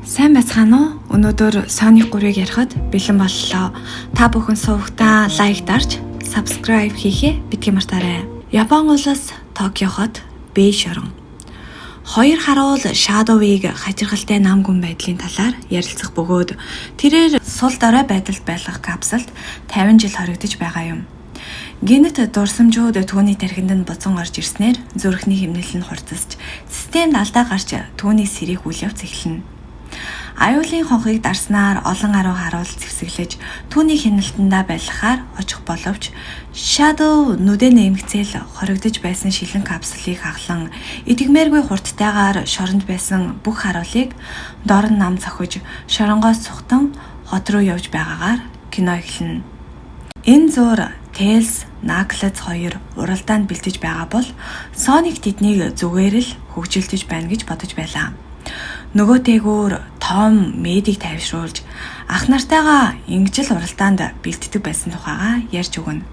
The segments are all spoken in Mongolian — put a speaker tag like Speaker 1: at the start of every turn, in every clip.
Speaker 1: Сайн байцгаана уу? Өнөөдөр Sonic 3-ыг ярихад бэлэн боллоо. Та бүхэн сувагтаа like дарж, subscribe хийхээ битгий мартаарай. Япон улс Токио хот Б шорон. Хоёр харуул Shadow-ыг хажиргалтай нам гүн байдлын талаар ярилцах бөгөөд тэрээр сул дорой байдалд байлгах капсулд 50 жил хоригдож байгаа юм. Гэнэт дурсамжууд түүний тархинд нь буцан орж ирснээр зүрхний хэмнэл нь хурцсаж, системд алдаа гарч түүний сэрийх үйл явц эхэлнэ. Аюулын хонхыг дарснаар олон арван харуул зэвсэглэж түүний хяналтандаа байлгахаар очих боловч Shadow нүдээ нэмэгцээл хоригдож байсан шилэн капсулыг хаглан итгэмээргүй хурдтайгаар шоронд байсан бүх харуулыг дор нь нам цохиж шоронгоос цухтан хот руу явж байгаагаар кино эхэлнэ. Энэ зуур Tails, Knuckles хоёр уралдаанд бэлдэж байгаа бол Sonic тэднийг зүгээр л хөгжилдөж байна гэж бодож байлаа. Нөгөөтэйгүүр Том Мэдийг тайвшруулж ах нартайгаа ингэж л уралдаанд бэлддэг байсан тухайгаа ярьж өгнө.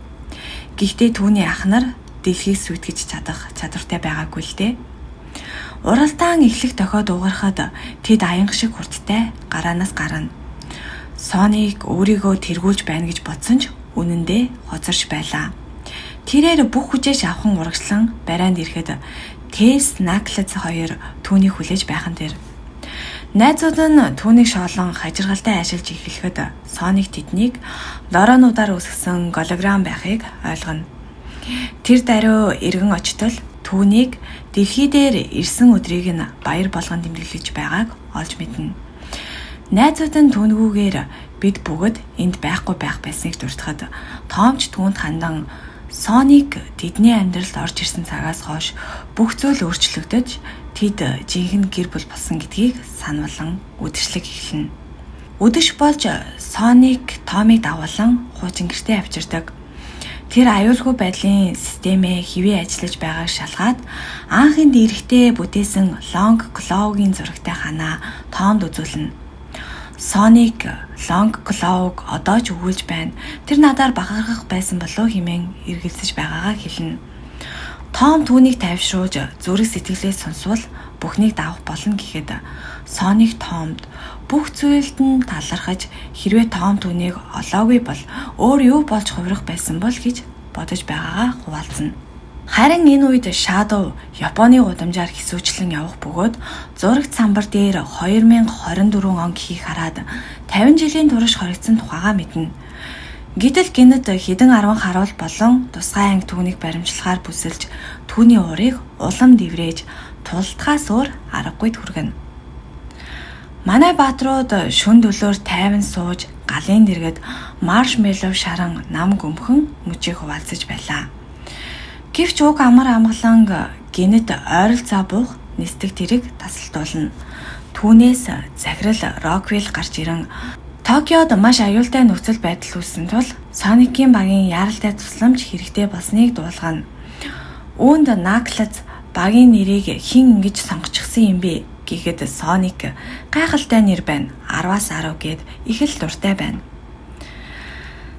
Speaker 1: Гэхдээ түүний ах нар дэлхийг сүйтгэж чадах чадвартай байгаагүй л дээ. Уралдаан эхлэх дохио дуугарахад тэд аянга шиг хурдтай гараанаас гарна. Соник өөрийгөө тэргүүлж байна гэж бодсон ч үнэндээ хоцорч байлаа. Тэрээр бүх хүчээ шавхан урагшлан барайнд ирэхэд Тэс Наклз хоёр түүнийг хүлээж байх нь тэр. Найзууд нь түүнийг шоолон хажиргалтай ажиллаж эхлэхэд Соник тэднийг дороонуудаар үүсгэсэн голограм байхыг ойлгоно. Тэр даруй эргэн очтол түүнийг дэлхий дээр ирсэн өдрийг нь баяр болгон тэмдэглэж байгааг олж мэднэ. Найзууд нь түүнгүүгээр бид бүгд энд байхгүй байх байсныг дурдахад Том ч түүнд хандан Соник тэдний амьдралд орж ирсэн цагаас хойш бүх зүйл өөрчлөгдөж тэд жинхэнэ гэр бүл болсон гэдгийг сануулан үдэшлэг эхэлнэ. Үдэш болж Соник Томыг дагуулан хуучин гэртээ авчирдаг. Тэр аюулгүй байдлын системээ хэвээ ажиллаж байгааг шалгаад анхын дэрэгтээ бүтээсэн Long Claw-гийн зурагтай ханаа Томд үзүүлнэ. Соник Long Claw-г одоо ч өгүүлж байна. Тэр надаар бахархах байсан болов хэмээн эргэлзэж байгаагаа хэлнэ. Том түүнийг тайвшруулж зүрх сэтгэлээ сонсвол бүхнийг давах болно гэхэд Соник Томд бүх зүйлд нь талархаж хэрвээ Том түүнийг олоогүй бол өөр юу болж хувирах байсан бол гэж бодож байгаагаа хуваалцана. Харин энэ үед Shadow Японы гудамжаар хэсүүчлэн явах бөгөөд зурагт самбар дээр 2024 он гэхийг хараад 50 жилийн турш хоригдсон тухайгаа мэднэ. Гэтэл гэнэт хэдэн арван харуул болон тусгай анги түүнийг баримтлахаар бүсэлж түүний уурыг улам дэврээж тулдахаас өөр аргагүй хүргэнэ. Манай баатрууд шөнө дөлөөр тайван сууж галын дэргэд маршмеллоу шаран нам гөмхөн мөчийг хуваалцаж байлаа. Гэвч уг амар амгаланг гэнэт ойролцоо буух нисдэг тэрэг тасалдуулна. Түүнээс захирал Роквелл гарч ирэн Токиод маш аюултай нөхцөл байдал үүссэн тул Соникийн багийн яаралтай тусламж хэрэгтэй болсныг дуулгана. Үүнд Наклз багийн нэрийг хэн ингэж сонгочихсон юм бэ гэхэд Соник гайхалтай нэр байна. 10-аас 10 гээд их л дуртай байна.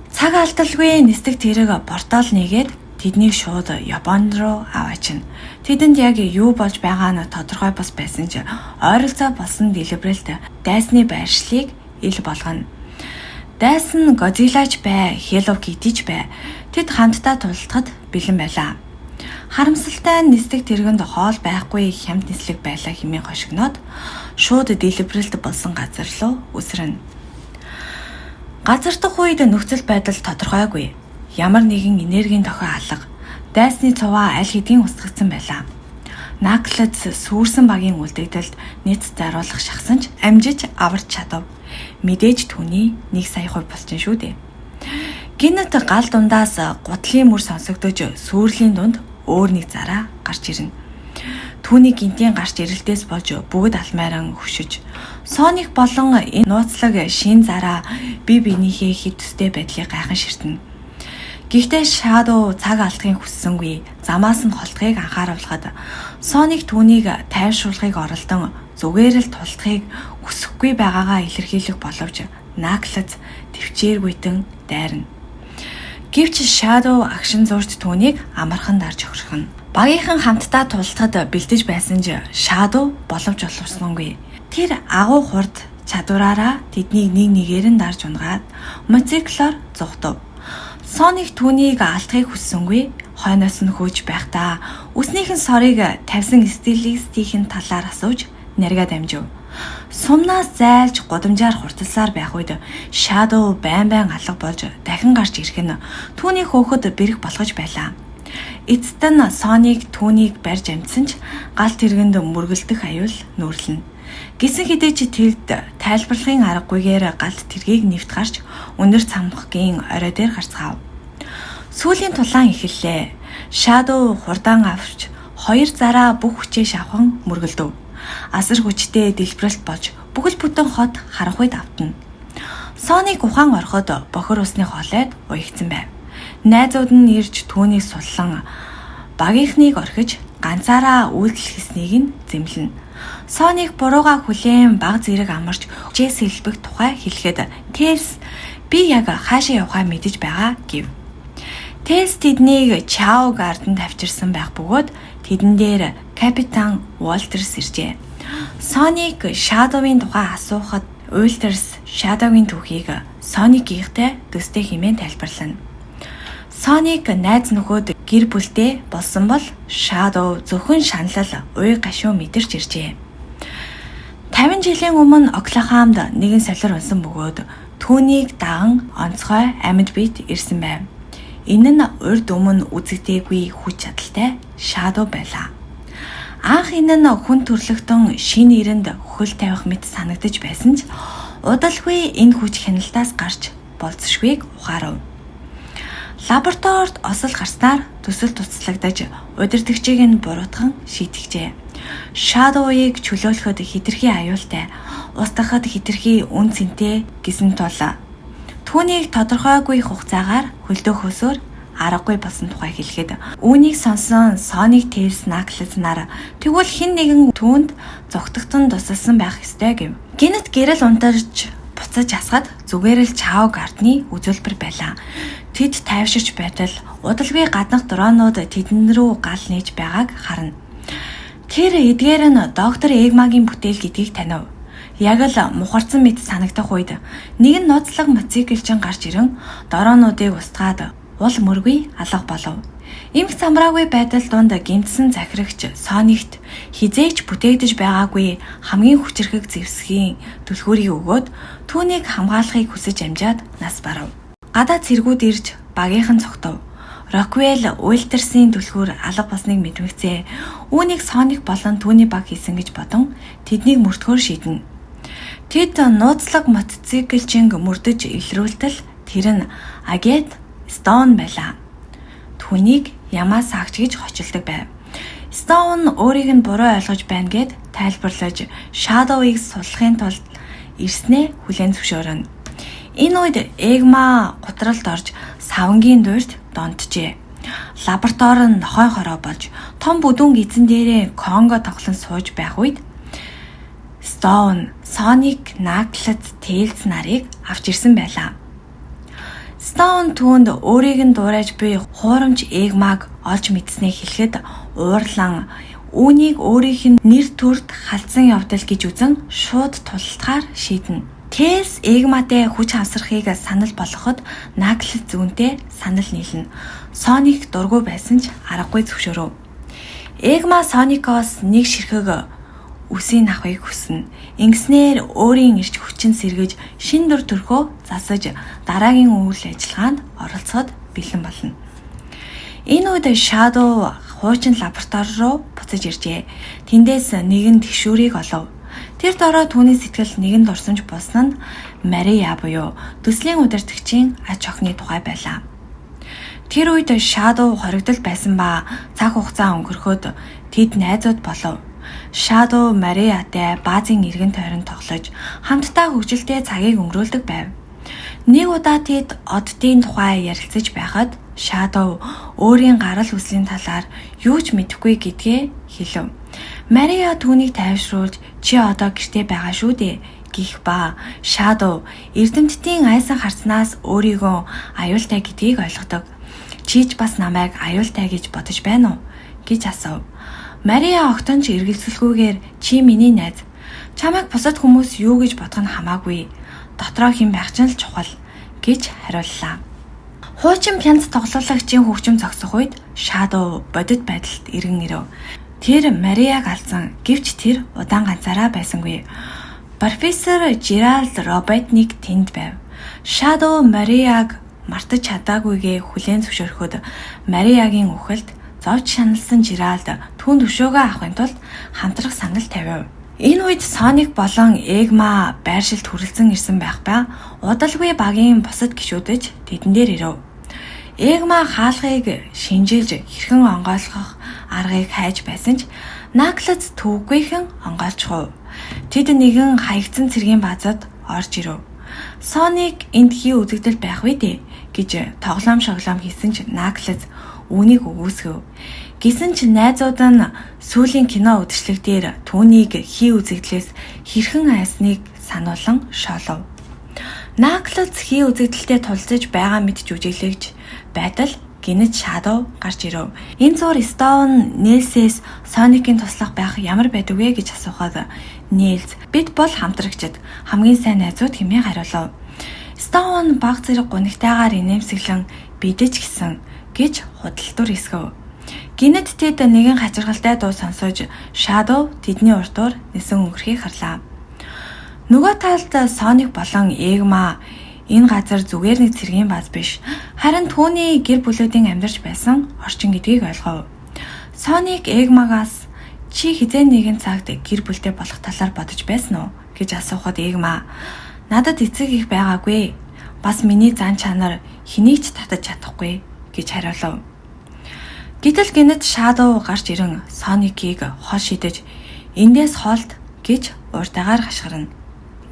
Speaker 1: Цаг алдалгүй нисдэг тэрэг портал нээгээд тэднийг шууд Япон руу аваачна. Тэдэнд яг юу болж байгаа нь тодорхой бус байсан ч ойролцоо болсон дэлбэрэлт дайсны байршлыг ил болгоно. Дайсан Годзилла ч бай, Hello Kitty ч бай. Тэд хамтдаа тулалдахад бэлэн байлаа. Харамсалтай нь нисдэг тэргэнд хоол байхгүй хямд нислэг байлаа хэмээн хошигноод шууд дэлбэрэлт болсон газар руу үсрэнэ. Газар дах үед нөхцөл байдал тодорхойгүй. Ямар нэгэн энергийн дохио алга. Дайсны цуваа аль хэдийн устгагдсан байлаа. Наклз сүүрсэн багийн үлдэгдэлд нийц заруулах шахсан ч амжиж аварч чадав. Мэдээж түүний 1 сая хувь болчин шүү дээ. Гэнэт гал дундаас гутлын мөр сонсогдож сүүрлийн дунд өөр нэг зараа гарч ирнэ. Түүний гинтийн гарч ирэлтээс болж бүгд алмайран хөшөж Соник болон энэ нууцлаг шин зараа бие биенийхээ хэд төстэй байдлыг гайхан ширтэнэ. Гэхдээ Shadow цаг алдахыг хүссэнгүй замаас нь холдохыг анхааруулхад Соник түүнийг тайвшруулахыг оролдон зүгээр л тулдахыг хүсэхгүй байгаагаа илэрхийлэх боловч Наклз тэвчээргүйтэн дайрна. Гэвч Shadow агшин зуурт түүнийг амархан дарж хохирхоно. Багийнхан хамтдаа тулалдахад бэлдэж байсан ч Shadow боломж олгосонгүй. Тэр агуу хурд чадвараараа тэднийг нэг нэгээр нь дарж унгаад мотоциклоор зугтав. Соник түүнийг алдахыг хүссэнгүй хойноос нь хөөж байхдаа үснийх нь сорыг тавьсан стилистийн талаар асууж наргаа дамжив. Сумнаас зайлж гудамжаар хурцлсаар байх үед Shadow байн байн алга болж дахин гарч ирэх нь түүний хөөхөд бэрх болгож байлаа. Эцэст нь Соник түүнийг барьж амжсан ч гал тэргэнд мөргөлдөх аюул нүүрлэнэ. Гэсэн хэдий ч тэд тайлбарлахын аргагүйгээр галт тэргийг нэвт гарч өндөр цамхгийн орой дээр гарцгаав. Сүүлийн тулаан эхэллээ. Shadow хурдан авч хоёр зараа бүх хүчээ шавхан мөргөлдөв. Асар хүчтэй дэлбэрэлт болж бүхэл бүтэн хот харанхуйд автна. Соник ухаан ороход бохир усны хоолойд уягдсан байв. Найзууд нь ирж түүнийг суллан багийнхныг орхиж ганцаараа үйлдэл хийснийг нь зэмлэнэ. Соник бурууга хүлээн баг зэрэг амарч хүчээ сэлбэх тухай хэлэхэд Тэйлс би яг хаашаа явахаа мэдэж байгаа гэв. Тэйлс тэднийг Чао Гарден тавьчирсан байх бөгөөд тэдэн дээр капитан Уолтерс иржээ. Соник Шадовын тухай асуухад Уолтерс Шадовын түүхийг Соникийнхтэй төстэй хэмээн тайлбарлана. Соник найз нөхөд гэр бүлтэй болсон бол Shadow зөвхөн шаналл уй гашуун мэдэрч иржээ. 50 жилийн өмнө Оклахомад нэгэн солир унсан бөгөөд түүнийг даган онцгой амьд биет ирсэн байв. Энэ нь урд өмнө үзэгдээгүй хүч чадалтай Shadow байлаа. Анх энэ нь хүн төрлөختөн шинэ эрэнд хөл тавих мэт санагдаж байсан ч удалгүй энэ хүч хяналтаас гарч болзошгүйг ухаарав. Лабораторид осол гарснаар төсөл туцлагдаж удирдагчийг нь буруутган шийтгжээ. Shadow-ыг чөлөөлөхөд хэтэрхий аюултай, устгахад хэтэрхий үнэ цэнтэй гэсэн тул түүнийг тодорхойгүй хугацаагаар хөлдөөхөөсөөр аргагүй болсон тухай хэлэхэд үүнийг сонсон Sonic Tails Knuckles нар тэгвэл хэн нэгэн түүнд зугтагтан тусалсан байх ёстой гэв. Гэнэт гэрэл унтарч буцаж асахад зүгээр л Чао Гардны үзүүлбэр байлаа. Тэд тайвширч байтал удалгүй гаднах дронууд тэдэн рүү гал нээж байгааг харна. Тэр эдгээр нь доктор Эгмагийн бүтээл гэдгийг танив. Яг л мухарсан мэт санагдах үед нэгэн нууцлаг мотоциклчин гарч ирэн дронуудыг устгаад уул мөргүй алга болов. Эмх замраагүй байдал дунд гэмтсэн захирагч Соникт хэзээ ч бүтээгдэж байгаагүй хамгийн хүчирхэг зэвсгийн түлхүүрийг өгөөд түүнийг хамгаалахыг хүсэж амжаад нас барав. Гадаа цэргүүд ирж багийнхан цогтов. Роквелл Уилтерсийн түлхүүр алга болсныг мэдмэгцээ. Үүнийг Соник болон түүний баг хийсэн гэж бодон тэднийг мөрдөхөөр шийднэ. Тэд нууцлаг мотоциклчинг мөрдөж илрүүлтэл тэр нь Агет Стоун байлаа. Түүнийг Ямасагч гэж хочилдог байв. Стоун өөрийг нь буруу ойлгож байна гээд тайлбарлаж Shadow-ыг суллахын тулд ирснээ хүлээн зөвшөөрнө. Энэ үед Эгма гутралд орж савангийн дуурьт донтжээ. Лаборатори нь нохой хороо болж том бүдүүн эзэн дээрээ Конго тоглон сууж байх үед Стоун, Sonic, Knuckles, Tails нарыг авч ирсэн байлаа. Стоун түүнд өөрийг нь дуурайж буй хуурамч Эгмаг олж мэдснээ хэлэхэд уурлан үүнийг өөрийнх нь нэр төрд халдсан явдал гэж үзэн шууд тулалдахаар шийднэ. Тэйлс Эгматай хүч хавсархыг санал болгоход Knuckles зүүнтэй санал нийлнэ. Соник дургүй байсан ч аргагүй зөвшөөрөв. Эгма Соникоос нэг ширхэг үсийг авахыг хүснэ. Ингэснээр өөрийн эрч хүчин сэргэж шинэ дүр төрхөө засаж дараагийн үйл ажиллагаанд оролцоход бэлэн болно. Энэ үед Shadow хуучин лаборатори руу буцаж иржээ. Тэндээс нэгэн тэгшүүрийг олов. Тэр дороо түүний сэтгэл нэгэн дурсамж болсон нь Мария буюу төслийн удирдагчийн ач охины тухай байлаа. Тэр үед Shadow хоригдол байсан ба цаг хугацаа өнгөрөхөд тэд найзууд болов. Shadow Мариатай баазын эргэн тойронд тоглож хамтдаа хөгжилтэй цагийг өнгөрүүлдэг байв. Нэг удаа тэд оддын тухай ярилцаж байхад Shadow өөрийн гарал үүслийн талаар юу ч мэдэхгүй гэдгээ хэлэв. Мария түүнийг тайвшруулж чи одоо гэртээ байгаа шүү дээ гэх ба Shadow эрдэмтдийн айсан харснаас өөрийгөө аюултай гэдгийг ойлгодог. Чи ч бас намайг аюултай гэж бодож байна уу гэж асуув. Мария огтхон ч эргэлзэлгүйгээр чи миний найз. Чамайг бусад хүмүүс юу гэж бодох нь хамаагүй. Дотроо хэн байх чинь л чухал гэж хариуллаа. Хуучин пянц тоглуулагчийн хөгжим зогсох үед Shadow бодит байдалд эргэн ирэв. Тэр Марияг алдсан. Гэвч тэр удаан ганцаараа байсангүй. Профессор Жеральд Роботник тэнд байв. Shadow Марияг мартаж чадаагүйгээ хүлээн зөвшөөрөхөд Мариягийн үхэлд зовж шаналсан Жеральд түүнд өшөөгөө авахын тулд хамтрах санал тавив. Энэ үед Соник болон Эгма байршилд хүрэлцэн ирсэн байх ба удалгүй багийн бусад гишүүд ч тэдэн дээр ирэв. Эгма хаалгыг шинжилж хэрхэн онгойлгох аргыг хайж байсан ч Наклз төвгүйхэн онгойлчихов. Тэд нэгэн хаягдсан цэргийн баазад орж ирэв. Соник энд хий үзэгдэл байх вэ дээ гэж тоглоом шоглоом хийсэн ч Наклз үүнийг үгүйсгэв. Гэсэн ч найзууд нь сүүлийн кино үзэсгэлэг дээр түүнийг хий үзэгдлээс хэрхэн айсныг сануулан шоолов. Наклз хий үзэгдэлтэй тулцаж байгаа мэт жүжиглэгч байтал гэнэт Shadow гарч ирэв. Энэ зуур Стоун Нэлсээс Соникийн туслах байх ямар байдаг вэ гэж асуухад Нэлс бид бол хамтрагчид хамгийн сайн найзууд хэмээн хариулав. Стоун баг зэрэг гунигтайгаар инээмсэглэн бидэж гисэн гэж худал дүр эсгэв. Гэнэт тэд нэгэн хачирхалтай дуу сонсож Shadow тэдний урдуур нисэн өнгөрөхийг харлаа. Нөгөө талд Соник болон Эгма энэ газар зүгээр нэг цэргийн бааз биш. Харин түүний гэр бүлүүдийн амьдарч байсан орчин гэдгийг ойлгов. Соник Эгмагаас чи хэзээ нэгэн цагт гэр бүлтэй болох талаар бодож байсан уу гэж асуухад Эгма надад эцэг их байгаагүй. Бас миний зан чанар хэнийг ч татаж чадахгүй гэж хариулав. Гэтэл гэнэт Shadow гарч ирэн Соникийг хол шидэж эндээс холд гэж ууртайгаар хашгирна.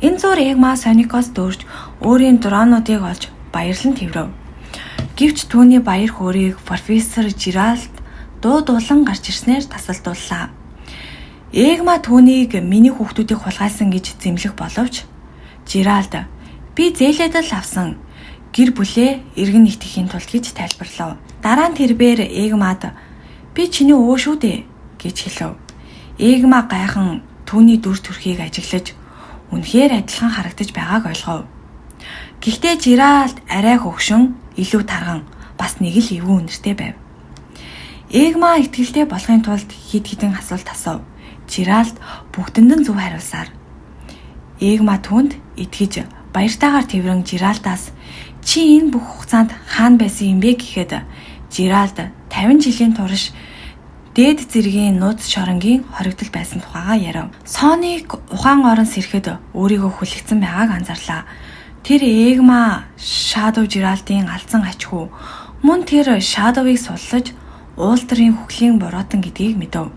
Speaker 1: Энэ зуур Эгма Соникоос дөөрч өөрийн дронуудыг олж баярлан тэврэв. Гэвч түүний баяр хөөрийг профессор Жеральд дуу дуулан гарч ирснээр тасалдууллаа. Эгма түүнийг миний хүүхдүүдийг хулгайлсан гэж зэмлэх боловч Жеральд би зээлээд л авсан гэр бүлээ эргэн нэгтгэхийн тулд гэж тайлбарлав. Дараа нь тэрбээр Эгмад би чиний өвөө шүү дээ гэж хэлэв. Эгма гайхан түүний дүр төрхийг ажиглаж үнэхээр адилхан харагдаж байгааг ойлгов. Гэхдээ Жеральд арай хөгшин, илүү тарган, бас нэг л эвгүй үнэртэй байв. Эгма итгэлтэй болохын тулд хэд хэдэн асуулт асуув. Жеральд бүгдэнд нь зөв хариулсаар. Эгма түүнд итгэж баяртайгаар тэврэн Жеральдаас чи энэ бүх хугацаанд хаана байсан юм бэ гэхэд Жеральд 50 жилийн турш дээд зэргийн нууц шоронгийн хоригдол байсан тухайгаа ярив. Соник ухаан орон сэрэхэд өөрийгөө хүлэгдсэн байгааг анзаарлаа. Тэр Эгма Shadow Gerald-ийн алдсан ач хүү мөн тэр Shadow-ыг суллаж уулдрын хүхлийн буруутан гэдгийг мэдэв.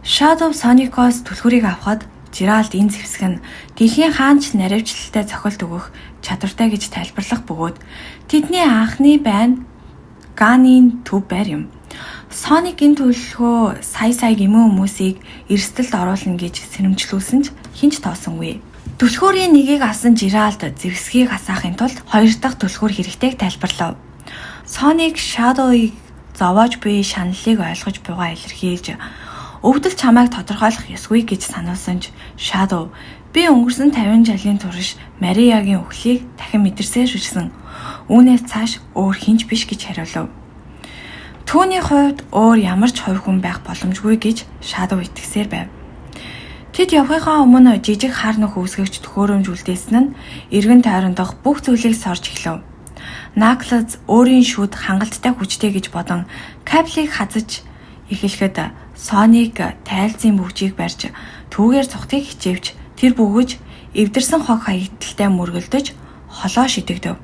Speaker 1: Shadow Sonic-оос түлхүүрийг авахад Gerald энэ зэвсэг нь дэлхийн хаанч наривчлалтай цохилт өгөх чадвартай гэж тайлбарлах бөгөөд тэдний анхны байна Ганын төв байр юм. Соник энэ төлөвлөгөө сая сая гэмэн хүмүүсийг эрсдэлд оруулна гэж сэрэмжлүүлсэн ч хэн ч тоосонгүй. Түлхүүрийн нэгийг авсан Жеральд зэвсгийг асаахын тулд хоёр дахь түлхүүр хэрэгтэйг тайлбарлав. Соник Shadow-ыг зовоож буй шаналлыг ойлгож буйгаа илэрхийлж өвдөл чамайг тодорхойлох ёсгүй гэж сануулсан ч Shadow би өнгөрсөн 50 жилийн турш Мариягийн үхлийг дахин мэдэрсээр ирсэн. Үүнээс цааш өөр хэн ч биш гэж хариулав. Түүний хувьд өөр ямар ч хувь хүн байх боломжгүй гэж Shadow итгэсээр байв. Тэд явахынхаа өмнө жижиг хар нүх үүсгэгч төхөөрөмж үлдээсэн нь эргэн тойрондох бүх зүйлийг сорж эхлэв. Наклз өөрийн шүд хангалттай хүчтэй гэж бодон кабелийг хазаж эхлэхэд Соник тайлзын бөгжийг барьж түүгээр цухтыг хичээвч тэр бөгж эвдэрсэн хог хаягдaltaй мөргөлдөж холоо шидэгдэв.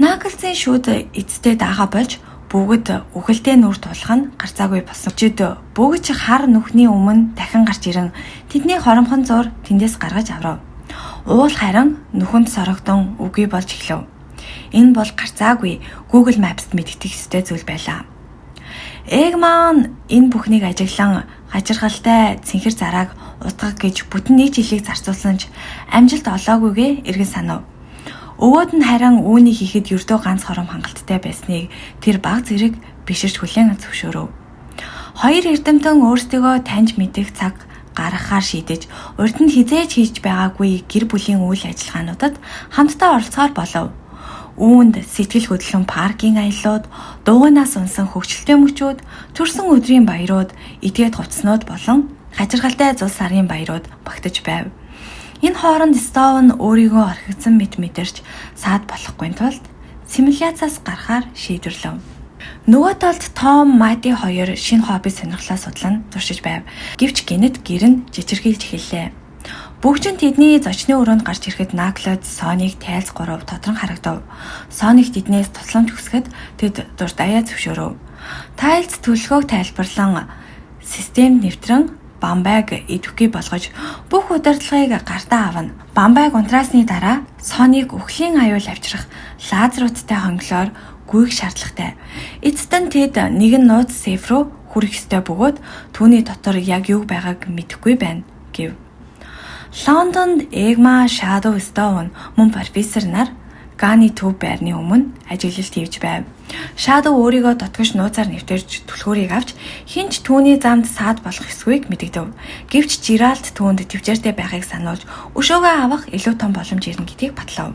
Speaker 1: Наклзын шүд эцэстээ даахаа болж бүгд үхэлдээ нүр тулах нь гарцаагүй болсон. Өчид бөгж хар нүхний өмнө дахин гарч ирэн тэдний хоромхон зуур тэндээс гаргаж аврав. Уул харин нүхэнд сорогдон үгүй болж эхлэв. Энэ бол гарцаагүй Google Maps-д мэдэгдэх ёстой зүйл байлаа. Эгман энэ бүхнийг ажиглан хачирхалтай цэнхэр зарааг утгах гэж бүтэн нэг жилийг зарцуулсан ч амжилт олоогүйгээ эргэн санав. Өвөөд нь харин үүнийг хийхэд ердөө ганц хором хангалттай байсныг тэр баг зэрэг биширч хүлээн зөвшөөрөв. Хоёр эрдэмтэн өөрсдийгөө таньж мэдэх цаг гаргахаар шийдэж, урд нь хэзээ ч хийж байгаагүй гэр бүлийн үйл ажиллагаануудад хамтдаа оролцохоор болов. Үүнд сэтгэл хөдлөн паркийн аяллууд, дуугнаас унсан хөгжилтэй мөчүүд, төрсөн өдрийн баярууд, этгээд хувцаснууд болон хачирхалтай зул сарын баярууд багтаж байв. Энэ хооронд Стоун өөрийгөө орхигдсон мэт мэдэрч саад болохгүй тулд симуляцаас гарахаар шийдвэрлэв. Нөгөө талд Том, Мати хоёр шинэ хобби сонирхлоо судлан туршиж байв. Гэвч гэнэт гэр нь жижигэрхийлж эхэллээ. Бөгжин тэдний зочны өрөөнд гарч ирэхэд Наклод, Соник, Тайлз гурав тотрон харагдав. Соник тэднээс тусламж хүсэхэд тэд дурдаяа зөвшөөрөв. Тайлз төлөвлөгөөг тайлбарлан системд нэвтрэн Бамбайг идэвхгүй болгож бүх удирдлагыг гартаа авна. Бамбайг унтраасны дараа Соник үхлийн аюул авчрах лазеруудтай хонглоор гүйх шаардлагатай. Эцэст нь тэд нэгэн нууц сейф рүү хүрэх ёстой бөгөөд түүний дотор яг юу байгааг мэдэхгүй байна гэв. Лондонд Эгма, Shadow Stone мөн профессор нар Ганы төв байрны өмнө ажиглалт хийж байв. Shadow өөрийгөө дотгош нууцаар нэвтэрч түлхүүрийг авч хэн ч түүний замд саад болох ёсгүйг мэдэгдэв. Гэвч Жиралд түүнд тэвчээртэй байхыг сануулж өшөөгөө авах илүү том боломж ирнэ гэдгийг батлав.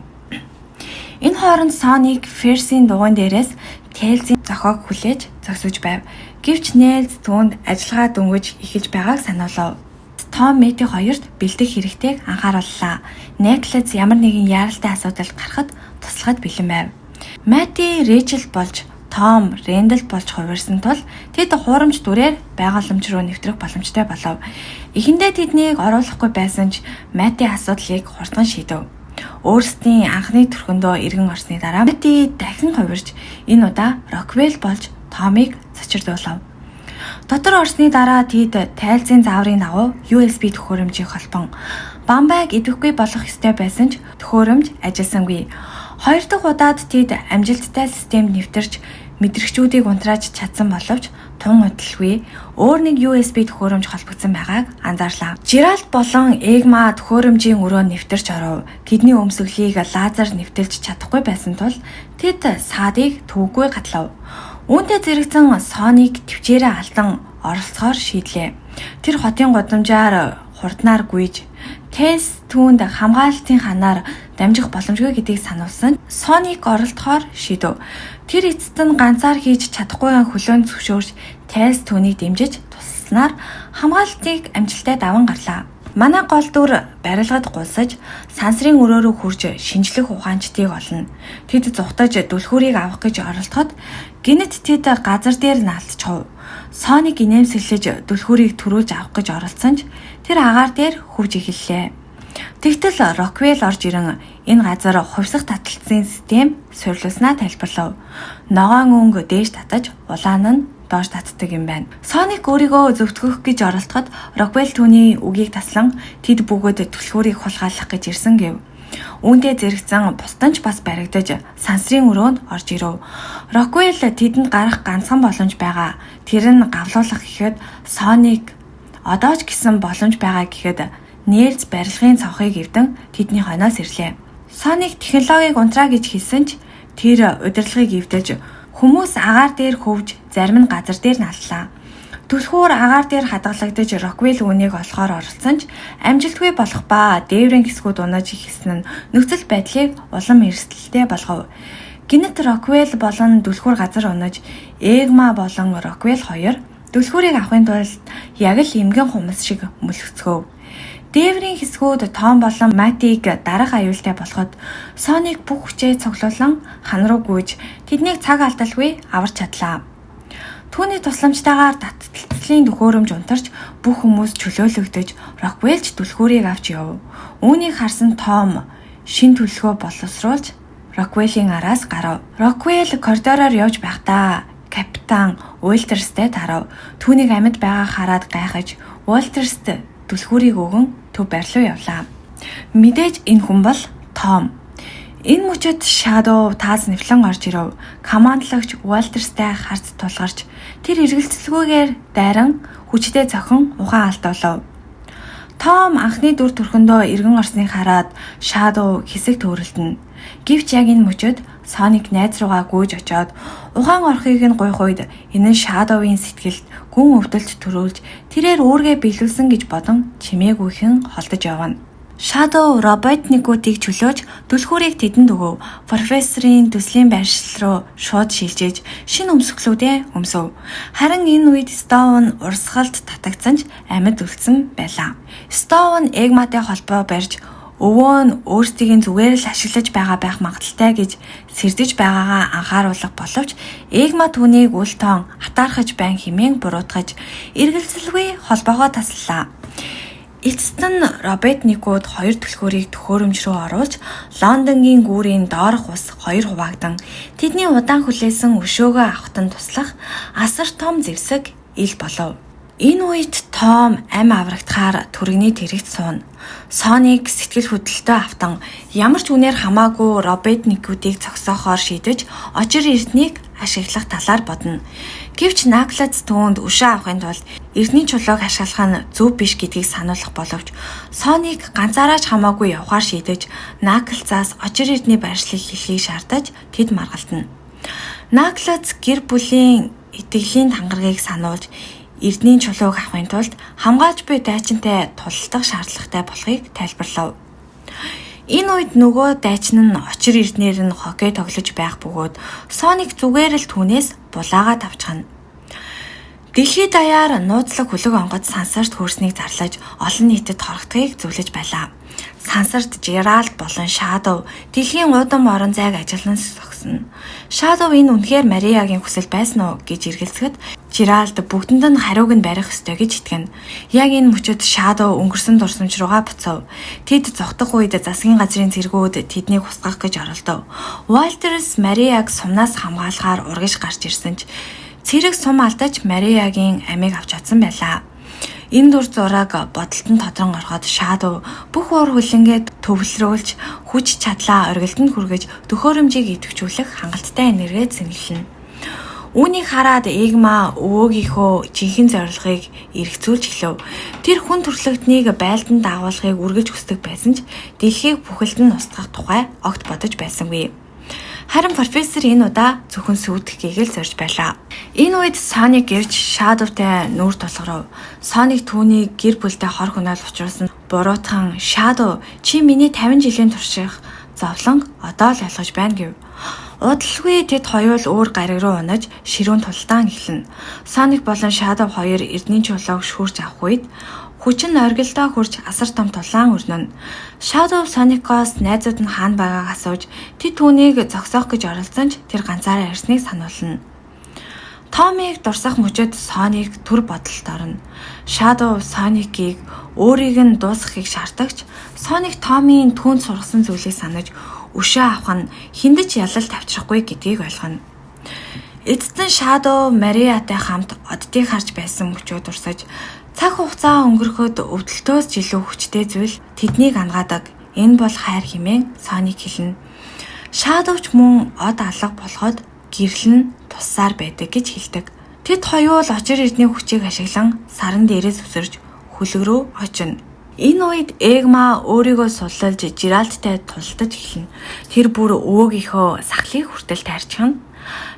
Speaker 1: Энэ хооронд Соник Ферсийн дугуйн дээрээс Тейлзийн зохиог хүлээж зогсож байв. Гэвч Нээлз түүнд ажиллагаа дөнгөж эхэлж байгааг сануулав. Том Мэти хоёрт бэлдэх хэрэгтэйг анхаарууллаа. Неклес ямар нэгэн яаралтай асуудал гарахад туслахад бэлэн байв. Мэти Рэйчел болж Том Рэндал болж хувирсан тул тэд хуурамч дүрээр байгууламж руу нэвтрэх боломжтой болов. Эхэндээ тэднийг оруулахгүй байсан ч Мэти асуудлыг хурдан шийдэв. Өөрсдийн анхны төрхөндөө эргэн орсны дараа Мэти дахин хувирч энэ удаа Роквелл болж Томыг цочирдуулав. Дотор орсны дараа тэд тайлзын зааврын дагуу USB төхөөрөмжийг холбон Бамбайг идэвхгүй болгох ёстой байсан ч төхөөрөмж ажилласангүй. Хоёр дахь удаад тэд амжилттай системд нэвтэрч мэдрэгчүүдийг унтрааж чадсан боловч тун удалгүй өөр нэг USB төхөөрөмж холбогдсон байгааг анзаарлаа. Жиралд болон Эгма төхөөрөмжийн өрөөнд нэвтэрч оров. Тэдний өмсгөлийг лазер нэвтэлж чадахгүй байсан тул тэд саадыг төвөггүй гатлав. Үүнтэй зэрэгцэн Соник тэвчээрээ алдан оролцохоор шийдлээ. Тэр хотын гудамжаар хурднаар гүйж Тэс түүнд хамгаалалтын ханаар дамжих боломжгүй гэдгийг сануулсан. Соник оролдохоор шийдэв. Тэр эцэст нь ганцаар хийж чадахгүй хөлөөнд зөвшөөрч Тайлс түүнийг дэмжиж тусалснаар хамгаалалтыг амжилттай даван гарлаа. Манай гол дүр барилгад гулсаж сансрын өрөө рүү хүрж шинжлэх ухаанчдыг олно. Тэд зугтаж түлхүүрийг авах гэж оролдоход гэнэт тэд газар дээр наалтчихав. Соник инээмсэглэж түлхүүрийг түрүүлж авах гэж оролдсон ч тэр агаар дээр хөвж эхэллээ. Тэгтэл Роквелл орж ирэн энэ газар хувьсах таталцсан систем суурилуулснаа тайлбарлав. Ногоон өнгө дээш татаж улаан нь доош татдаг юм байна. Соник өөрийгөө зөвтгөх гэж оролдоход Роквелл түүний үгийг таслан тэд бүгд түлхүүрийг хулгайлах гэж ирсэн гэв. Үүнтэй зэрэгцэн бусдад ч бас баригдаж сансрын өрөөнд орж ирэв. Роквелл тэдэнд гарах ганцхан боломж байгаа. Тэр нь гавлуулах гэхэд Соник одоо ч гэсэн боломж байгаа гэхэд Нээлз барилгын цонхыг эвдэн тэдний хойноос ирлээ. Соник технологиг унтраа гэж хэлсэн ч тэр удирдлагыг эвдэж хүмүүс агаар дээр хөвж зарим нь газар дээр наллаа. Түлхүүр агаар дээр хадгалагдаж Роквелл үүнийг олохоор оролцсон ч амжилтгүй болох ба дээврийн хэсгүүд унаж эхэлсэн нь нөхцөл байдлыг улам эрсдэлтэй болгов. Гэнэт Роквелл болон түлхүүр газар унаж Эгма болон Роквелл хоёр түлхүүрийг авахын тулд яг л эмгэн хумс шиг мөлгөцгөөв. Дээврийн хэсгүүд Том болон Матиг дарах аюултай болоход Соник бүх хүчээ цуглуулан хан руу гүйж тэднийг цаг алдалгүй аварч чадлаа. Түүний тусламжтайгаар таталцлын төхөөрөмж унтарч бүх хүмүүс чөлөөлөгдөж Роквелл ч түлхүүрийг авч яв. Үүнийг харсан Том шинэ төлөвлөгөө боловсруулж Роквеллийн араас гарав. Роквелл коридороор явж байхдаа капитан Уолтерстэй тарав. Түүнийг амьд байгааг хараад гайхаж Уолтерст түлхүүрийг өгөн төв байр руу явлаа. Мэдээж энэ хүн бол Том. Энэ мөчөд Shadow таас нэвлэн орж ирэв. Командлагч Уолтерстай харц тулгарч тэр эргэлзэлгүйгээр дайран хүчтэй цохин ухаан алдуулав. Том анхны дүр төрхөндөө эргэн орсныг хараад Shadow хэсэг төөрөлдөнө. Гэвч яг энэ мөчөд Соник найз руугаа гүйж очоод ухаан орохыг нь гуйх үед энэ нь Shadow-ийн сэтгэлд гүн өвдөлт төрүүлж тэрээр үүргээ биелүүлсэн гэж бодон чимээгүйхэн холдож явна. Shadow роботникуудыг чөлөөж түлхүүрийг тэдэнд өгөв. Профессорын төслийн байршил руу шууд шилжиж шинэ өмсгөлүүдээ өмсөв. Харин энэ үед Стоун урсгалд татагдсан ч амьд үлдсэн байлаа. Стоун Эгматай холбоо барьж өвөө нь өөрсдийг нь зүгээр л ашиглаж байгаа байх магадлалтай гэж сэрдэж байгаагаа анхааруулах боловч Эгма түүнийг үл тоон атаархаж байна хэмээн буруутгаж эргэлзэлгүй холбоогоо таслалаа. Эцэст нь роботникууд хоёр түлхүүрийг төхөөрөмж рүү оруулж Лондонгийн гүүрийн доорх ус хоёр хуваагдан тэдний удаан хүлээсэн өшөөгөө авахад нь туслах асар том зэвсэг ил болов. Энэ үед Том амь аврагдахаар түргэний тэрэгт сууна. Соник сэтгэл хөдлөлтөй автан ямар ч үнээр хамаагүй роботникуудыг зогсоохоор шийдэж очир эрднийг ашиглах талаар бодно. Гэвч Наклз түүнд өшөө авахын тулд эрдний чулууг ашиглах нь зөв биш гэдгийг сануулах боловч Соник ганцаараа ч хамаагүй явахаар шийдэж Наклзаас очир эрдний байршлыг хэлхийг шаардаж тэд маргалдана. Наклз гэр бүлийн итгэлийн тангаргийг сануулж эрдний чулууг авахын тулд хамгаалж буй дайчинтай тулалдах шаардлагатай болохыг тайлбарлав. Энэ үед нөгөө дайчин нь очир эрднээр нь хоккей тоглож байх бөгөөд Соник зүгээр л түүнээс булаагаа тавчхана. Дэлхий даяар нууцлаг хүлэг онгоц сансарт хөөрснийг зарлаж олон нийтэд хорогдохыг зөвлөж байлаа. Сансарт Жеральд болон Шадоу дэлхийн уудам орон зайг ажиллан зогсно. Шадоу энэ үнэхээр Мариагийн хүсэл байсан уу гэж эргэлзэхэд Жеральд бүгдэнд нь хариуг нь барих ёстой гэж итгэнэ. Яг энэ мөчөд Шадоу өнгөрсөн дурсамж руугаа буцав. Тэд зугтах үед засгийн газрын цэргүүд тэднийг хусгах гэж оролдов. Уолтерс Мариаг сумнаас хамгаалахаар урагш гарч ирсэн ч цэрэг сум алдаж Мариагийн амийг авч чадсан байлаа. Энэ дүр зураг бодолд нь тодрон ороход Шадоу бүх уур хүлэнгээ төвлөрүүлж хүч чадлаа оргилд нь хүргэж төхөөрөмжийг идэвхжүүлэх хангалттай энерги зэнгэлнэ. Үүнийг хараад Эгма өвөөгийнхөө жинхэнэ зорилгыг эргцүүлж эхлэв. Тэр хүн төрөлхтнийг байлдан дагуулахыг үргэлж хүсдэг байсан ч дэлхийг бүхэлд нь устгах тухай огт бодож байсангүй. Харин профессор энэ удаа зөвхөн сүйтгэхийг л зорж байлаа. Энэ үед Соник ирж Шадовтай нүүр тулгарв. Соник түүнийг гэр бүлдээ хор хөнөөл учруулсан буруутхан Шадов чи миний 50 жилийн турших зовлон одоо л ойлгож байна гэв. Удалгүй тэд хоёул өөр гариг руу унаж ширүүн тулдаан эхэлнэ. Соник болон Шадов хоёр эрдний чулууг шүүрч авах үед хүчин оргилдоо хурж асар том тулаан өрнөнө. Shadow Sonic-оос найзууд нь хаана байгааг асууж тэд түүнийг зогсоох гэж оролдсон ч тэр ганцаараа ирснийг сануулна. Томыг дурсах мөчөд Sonic төр бодолд орно. Shadow Sonic-ийг өөрийг нь дуусгахыг шаардагч Sonic Томын түүнд сургасан зүйлийг санаж өшөө авах нь хүнд ч ялалт авчрахгүй гэдгийг ойлгоно. Эцэст нь Shadow Мариатай хамт оддыг харж байсан мөчөө дурсаж цаг хугацаа өнгөрөхөд өвдөлтөөс ч илүү хүчтэй зүйл тэднийг ангаадаг. Энэ бол хайр хэмээн Соник хэлнэ. Shadow ч мөн од алга болоход гэрэл нь туссаар байдаг гэж хэлдэг. Тэд хоёул очир эрдний хүчийг ашиглан саран дээрээс үсэрч хөлөг рүү очино. Энэ үед Эгма өөрийгөө суллалж Жеральдтай тулалдаж эхэлнэ. Тэр бүр өвөөгийнхөө сахлыг хүртэл тайрчихна.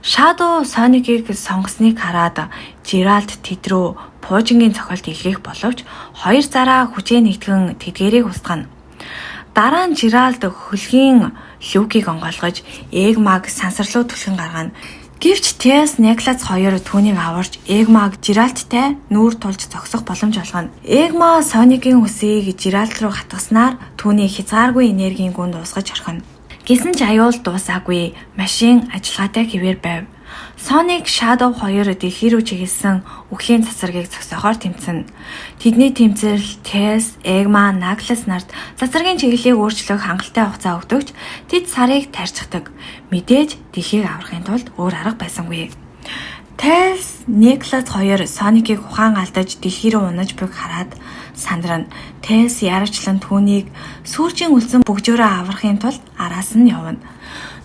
Speaker 1: Shadow Sonic-ийг сонгосныг хараад Жеральд тэд рүү пуужингийн цохилт илгээх боловч хоёр зараа хүчээ нэгтгэн тэдгээрийг устгана. Дараа нь Жеральд хөлгийн Люкийг онгойлгож Эгмаг сансар руу түлхэн гаргана. Гэвч Тейлс Наклз хоёр түүнийг аварч Эгмаг Жеральдтай нүүр тулж зогсох боломж олгоно. Эгма Соникийн үсийг Жеральд руу хатгаснаар түүний хязгааргүй энергийн гүн дуусгаж орхино. Гэсэн ч аюул дуусаагүй. Машин ажиллагаатай хэвээр байв. Sonic Shadow хоёр дэлхий рүү чиглэсэн үхлийн цацрагийг зогсоохоор тэмцэнэ. Тэдний тэмцэл Tails, Eggman, Knuckles нарт цацрагийн чиглэлийг өөрчлөх хангалттай хугацаа өгдөг ч тэд сарыг тайрчихдаг. Мэдээж дэлхийг аврахын тулд өөр арга байсангүй. Tails, Knuckles хоёр Sonic-ийг ухаан алдаж дэлхий рүү унаж буйг хараад сандрана. Tails яарвчлан түүнийг сүүржин үлдсэн бөгжөөрөө аврахын тулд араас нь явна.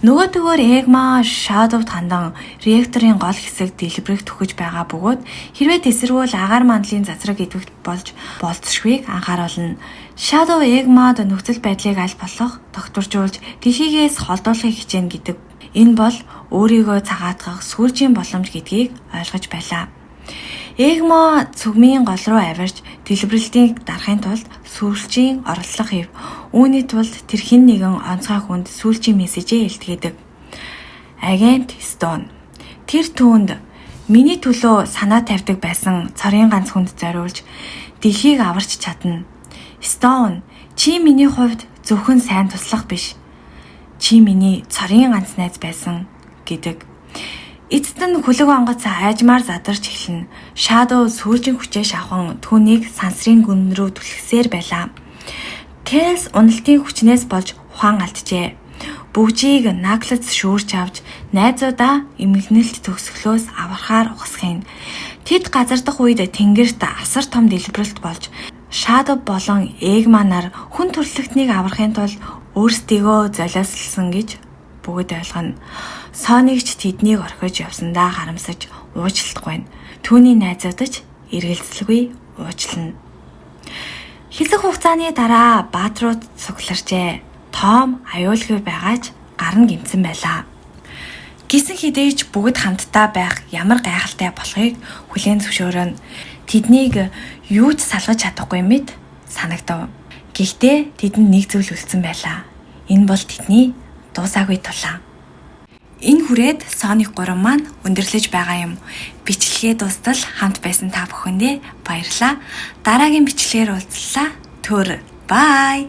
Speaker 1: Нөгөөдөгөөр Эгма Shadow-д хандан реакторын гол хэсэг дэлбэрэх түхэж байгаа бөгөөд хэрвээ тэсэрвэл агаар мандлын цацраг идэвхт болж болзошгүйг анхааруулна. Shadow Эгмад нөхцөл байдлыг аль болох тогтворжуулж дэлхийгээс холдуулахыг хичээнэ гэдэг. Энэ бол өөрийгөө цагаатгах сүүлчийн боломж гэдгийг ойлгож байлаа. Эгма цөмийн гол руу авирч дэлбэрэлтийг дарахын тулд сүүлчийн оролдлого хийв. Үүний тулд тэр хэн нэгэн онцгой хүнд сүүлчийн мессежээ илтгээдэг. Агент Stone. Тэр түүнд миний төлөө санаа тавьдаг байсан цорын ганц хүнд зориулж дэлхийг аварч чадна. Stone, чи миний хувьд зөвхөн сайн туслах биш. Чи миний цорын ганц найз байсан гэдэг. Эцэст нь хөлөг онгоц айжмаар задарч эхэлнэ. Shadow сүүлчийн хүчээ шавхан түүнийг сансрын гүн рүү түлхэсээр байлаа. Tails уналтын хүчнээс болж ухаан алджээ. Бөгжийг Knuckles шүүрч авч найзуудаа эмгэнэлт төгсгөлөөс аврахаар ухасах юм. Тэд газардах үед тэнгэрт асар том дэлбэрэлт болж Shadow болон Eggman нар хүн төрөлхтнийг аврахын тулд өөрсдийгөө золиослсон гэж бүгд ойлгоно. Sonic ч тэднийг орхиж явсандаа харамсаж уучлахгүй байна. Түүний найзууд ч эргэлзэлгүй уучлана. Хэсэг хугацааны дараа баатрууд цугларчээ. Том аюулгүй байгаа ч гар нь гэмтсэн байлаа. Гэсэн хэдий ч бүгд хамтдаа байх ямар гайхалтай болохыг хүлээн зөвшөөрнө. Тэднийг юу ч салгаж чадахгүй мэт санагдав. Гэхдээ тэдэнд нэг зүйл үлдсэн байлаа. Энэ бол тэдний дуусаагүй тулаан. Энэ хүрээд Sonic 3 маань өндөрлөж байгаа юм. Бичлэгээ дуустал хамт байсан та бүхэндээ баярлалаа. Дараагийн бичлэгээр уулзлаа. Түр. Bye.